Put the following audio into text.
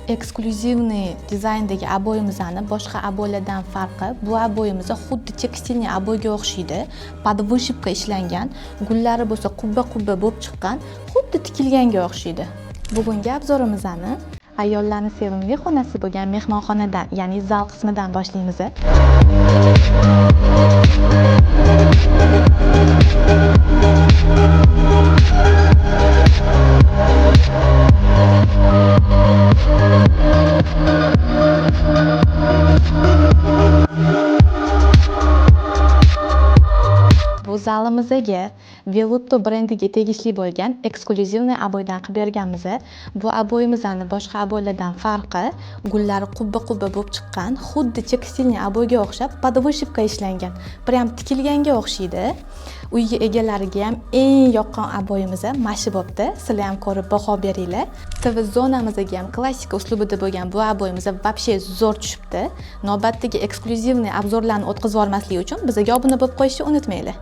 Эксклюзивный dizayndagi обой imizni boshqa обой lardan farqi, bu обой imiz xuddi текстильный обой ga o'xshaydi. Под вышивка ishlangan, gullari bo'lsa qubba qubba bo'lib chiqqan, xuddi tikilganga o'xshaydi. Bugungi обзор imizni ayollarni sevimli xonasi bo'lgan mehmonxonadan, ya'ni zal qismidan boshlaymiz. Bu zalimizga Velutto brendiga tegishli bo'lgan эксклюзивный обой dan qilib berganmiz. Bu обой imizni boshqa обой lardan farqi, gullari qubba qubba bo'lib chiqqan, xuddi текстильный обой ga o'xshab под вышивка ishlangan. Прям tikilganga o'xshaydi. Uy egalariga ham eng yoqqan обой imiz mana shu bo'pti. Sizlar ham ko'rib baho beringlar. TV zonamizga ham klassika uslubida bo'lgan bu обой imiz вообще zo'r tushibdi. Navbatdagi эксклюзивный обзор larni o'tkazib yubormaslik uchun bizga obuna bo'lib qo'yishni unutmanglar.